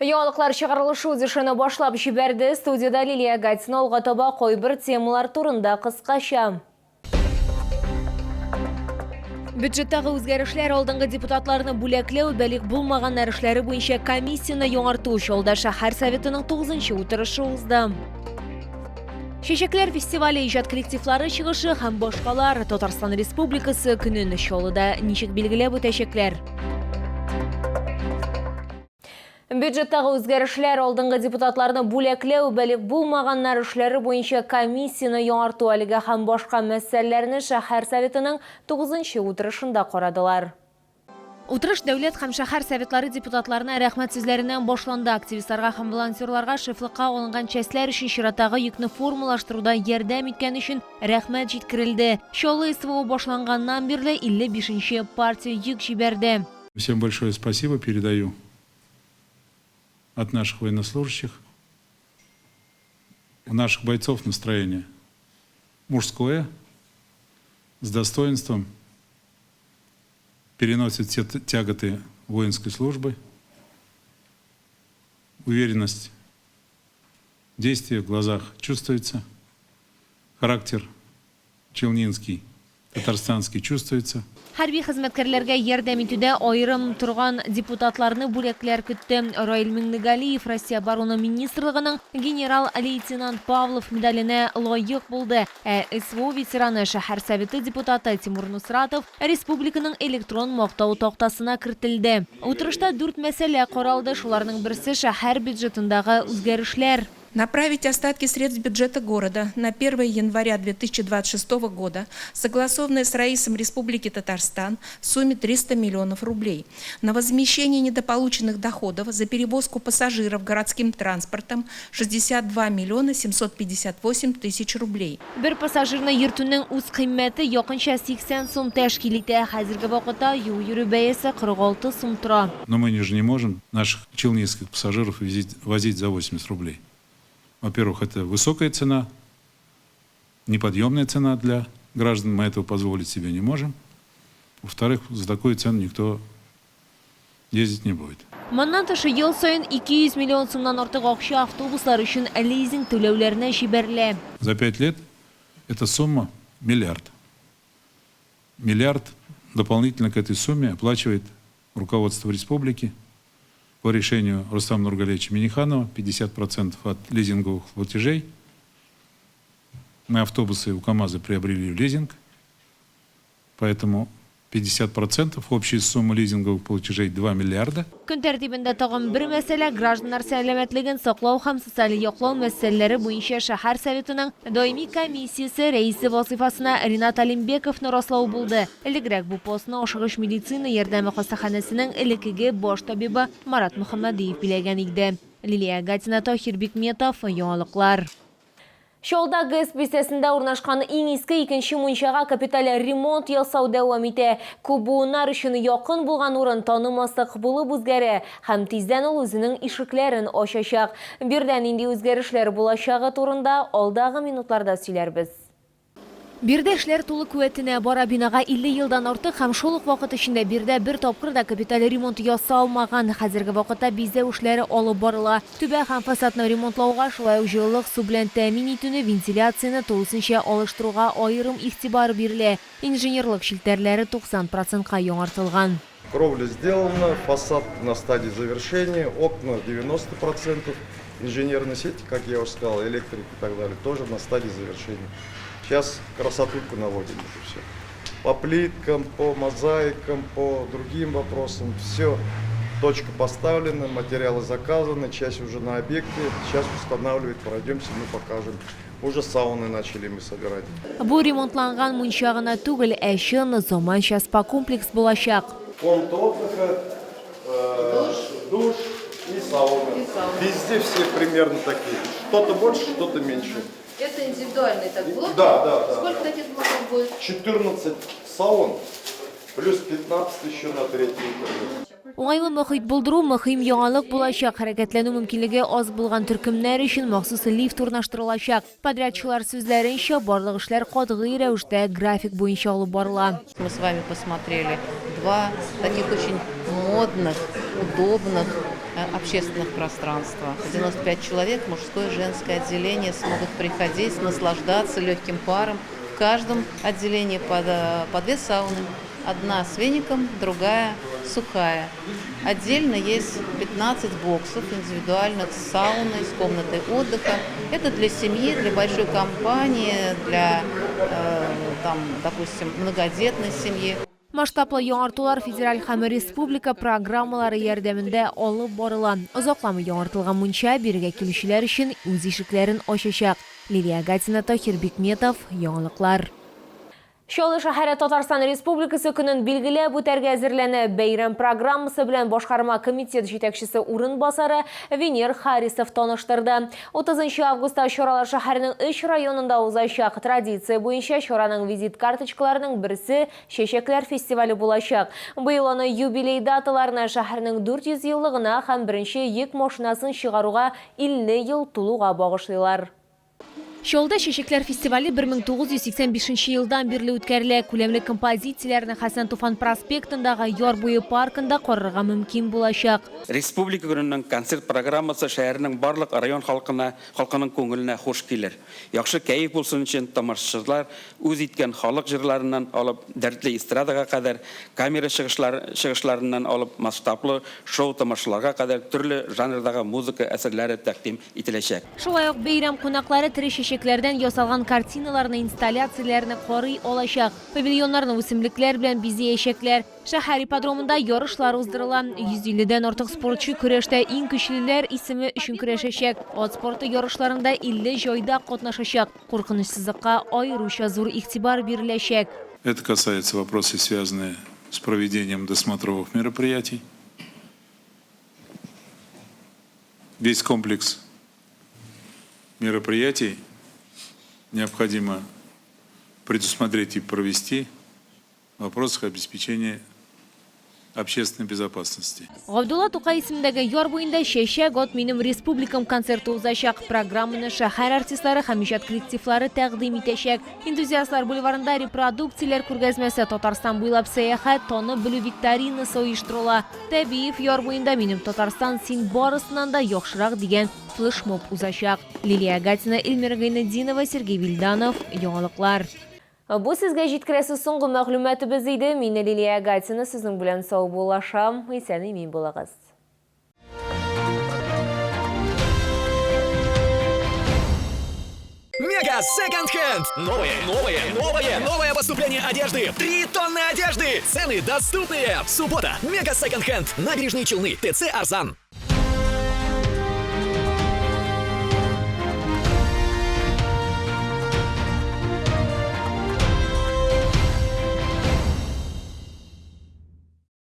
Яңалыклар чыгарылышы үз эшен башлап җибәрде. Студиядә Лилия Гатина алга таба кайбер темалар турында кыскача. Бюджеттагы үзгәрешләр алдынгы депутатларны бүләкләү, бәлигъ булмаганнар эшләре буенча комиссияне яңарту Чаллыда шәһәр советының 9 утырышы узды. Чәчәкләр фестивале иҗат коллективлары чыгышы һәм башкалар Татарстан Республикасы көнен Чаллыда ничек билгеләп үтәчәкләр? Бюджеттагы үзгәрешләр алдынгы депутатларны бүләкләү, бәлигъ булмаганнар эшләре буенча комиссияне яңарту әлеге һәм башка мәсьәләләрне шәһәр советының 9 утырышында карадылар. Утырыш Дәүләт һәм шәһәр Советлары депутатларына рәхмәт сүзләреннән башланды. Активистларга һәм волонтерларга шефлыкка алынган частьләр өчен чираттагы йөкне формалаштыруда ярдәм иткән өчен рәхмәт җиткерелде. Чаллы СВО башланганнан бирле 55 нче партия йөк җибәрде. Всем большое спасибо передаю от наших военнослужащих. У наших бойцов настроение мужское, с достоинством переносят все тяготы воинской службы, уверенность действия в глазах чувствуется, характер челнинский, татарстанский чувствуется. Хәрби хезмәткәрләргә ярдәм итүдә аерым торган депутатларны бүләкләр көтте. Раил Миңнегалиев Россия Оборона министрлыгының генерал-лейтенант Павлов медаленә лаек булды. Ә СВО ветераны, шәһәр Советы депутаты Тимур Нусратов республиканың электрон мактау тактасына кертелде. Утырышта дүрт мәсьәлә каралды, шуларның берсе, шәһәр бюджетындагы үзгәрешләр. Направить остатки средств бюджета города на 1 января 2026 года, согласованные с Раисом Республики Татарстан, в сумме 300 миллионов рублей. На возмещение недополученных доходов за перевозку пассажиров городским транспортом 62 миллиона 758 тысяч рублей. Бер пассажирны йөртүнең үзкыйммәте якынча 80 сум тәшкил итә. Хәзерге вакытта юл йөрү бәясе 46 сум тора. Но мы же не можем наших челнинских пассажиров возить за 80 рублей. Во-первых, это высокая цена, неподъемная цена для граждан, мы этого позволить себе не можем. Во-вторых, за такую цену никто ездить не будет. Моннан тыш, ел саен 200 миллион сумнан артык акча автобуслар өчен лизинг түләүләренә җибәрелә. За пять лет эта сумма миллиард. Миллиард дополнительно к этой сумме оплачивает руководство республики по решению Рустама Нургалиевича Минниханова 50% от лизинговых платежей. Мы автобусы у КАМАЗа приобрели в лизинг, поэтому 50% общей суммы лизинговых платежей 2 миллиарда. Көн тәртибендә тагын бер мәсьәлә, гражданнар сәламәтлеген саклау һәм социаль яклау мәсьәләләре буенча шәһәр Советының даими комиссиясе рәисе вазыйфасына Ринат Алимбековны раслау булды. Элегрәк бу постны ашыгыч медицина ярдәме хастаханәсенең элеккеге баш табибы Марат Мөхәммәдиев биләгән иде. Лилия Гатина, Таһир Бикметов, Яңалыклар. Чаллыда ГЭС бистәсендә урнашкан иң иске икенче мунчага капиталь ремонт ясау дәвам итә. Күп буыннар өчен якын булган урын танымаслык булып үзгәрә һәм тиздән ул үзенең ишекләрен ачачак. Биредә нинди үзгәрешләр булачагы турында алдагы минутларда сөйләрбез. Биредә эшләр тулы куәтенә бара. Бинага 50 елдан артык һәм шул ук вакыт эчендә биредә бер тапкыр да капиталь ремонт ясалмаган. Хәзерге вакытта бизәү эшләре алып барыла. Түбә һәм фасадны ремонтлауга, шулай ук җылылык су белән тәэмин итүне, вентиляцияне тулысынча алыштыруга аерым игътибар бирелә. Инженерлык челтәрләре 90 процентка яңартылган. Кровля сделана, фасад на стадии завершения, окна 90 процентов, инженерные сети, как я уже сказал, электрик и так далее, тоже на стадии завершения. Сейчас красотульку наводим это все. По плиткам, по мозаикам, по другим вопросам, все. Точка поставлена, материалы заказаны, часть уже на объекте. Сейчас устанавливать, пройдемся, мы покажем. Уже сауны начали мы собирать. Бу ремонтланган мунча гына түгел, ә чын заманча спа-комплекс булачак. Комната отдыха, душ и сауна. Везде все примерно такие. Что-то больше, что-то меньше. Это индивидуальный так блок? Да. Сколько таких блоков будет? 14 саун, плюс 15 еще на третий этаже. Уңайлы мохит булдыру мөһим яңалык булачак. Хәрәкәтләнү мөмкинлеге аз булган төркемнәр өчен махсус лифт урнаштырылачак. Подрядчылар сүзләренчә, барлык эшләр катгый рәвештә график буенча алып барыла. Мы с вами посмотрели два таких очень модных, удобных, общественных пространства. 95 человек, мужское и женское отделение, смогут приходить, наслаждаться легким паром. В каждом отделении по две сауны. Одна с веником, другая сухая. Отдельно есть 15 боксов индивидуальных с сауной, с комнатой отдыха. Это для семьи, для большой компании, для, там, допустим, многодетной семьи. Масштаблы яңартулар федераль һәм республика программалары ярдәмендә алып барыла. Озакламый яңартылган мунча бирегә килүчеләр өчен үз ишекләрен ачачак. Лилия Гатина, Тахир Бикметов, яңалыклар. Чаллы шәһәре Татарстан Республикасы көнен билгеләп үтәргә әзерләнә. Бәйрәм программасы белән башкарма комитет җитәкчесе урынбасары Венер Харисов таныштырды. 30 августта чаралар шәһәрнең 3 районында узачак. Традиция буенча чараның визит карточкаларының берсе Чәчәкләр фестивале булачак. Быел аны юбилей даталарына, шәһәрнең 400 еллыгына һәм беренче йөк машинасын чыгаруга 50 ел тулуга багышлыйлар. Чаллыда чәчәкләр фестивале 1985 елдан бирле үткәрелә. Күләмле композицияләрне Хәсән Туфан проспектындагы Яр буе паркында карарга мөмкин булачак. Республика көненең концерт программасы шәһәрнең барлык район халкына, халкының күңеленә хуш килер. Яхшы кәеф булсын өчен тамашачылар үз иткән халык җырларыннан алып дәртле эстрадага кадәр, камера чыгышлар, чыгышларыннан алып масштаблы шоу-тамашаларга кадәр төрле жанрдагы музыка әсәрләре тәкъдим ителәчәк. Шулай ук бәйрәм кунаклары тере чәчәкләрдән ясалган картиналарны, инсталляцияләрне карый алачак. Павильоннарны үсемлекләр белән бизәячәкләр. Шәһәр ипподромында ярышлар уздырыла. 150 дән артык спортчы көрәштә иң көчлеләр исеме өчен көрәшәчәк. Ат спорты ярышларында 50 җайдак катнашачак. Куркынычсызлыкка аеруча зур игътибар биреләчәк. Это касается вопросов, связанных с проведением досмотровых мероприятий. Весь комплекс мероприятий необходимо предусмотреть и провести в вопросах обеспечения общественной безопасности. Габдулла Тукай исемендәге яр буенда Чәчәк ат минем республикам концерты узачак. Программаны шәһәр артистлары һәм иҗат коллективлары тәкъдим итәчәк. Энтузиастлар бульварында репродукцияләр күргәзмәсе, Татарстан буйлап сәяхәт, танып белү викторинасы оештырыла. Тәбиев яр буенда Минем Татарстан, син барысыннан да яхшырак дигән флешмоб узачак. Лилия Гатина, Эльмира Гайнетдинова, Сергей Вильданов. Яңалыклар. Бу сезгә җиткерәсе соңгы мәгълүматыбыз иде. Мин Лилия Гатина сезнең белән саубуллашам. Исән имин булыгыз. Мега Секонд Хенд! Новое, новое, новое, новое поступление одежды! 3 тонны одежды! Цены доступные! Суббота! Мега Секонд Хенд! Набережные Челны, ТЦ Арзан.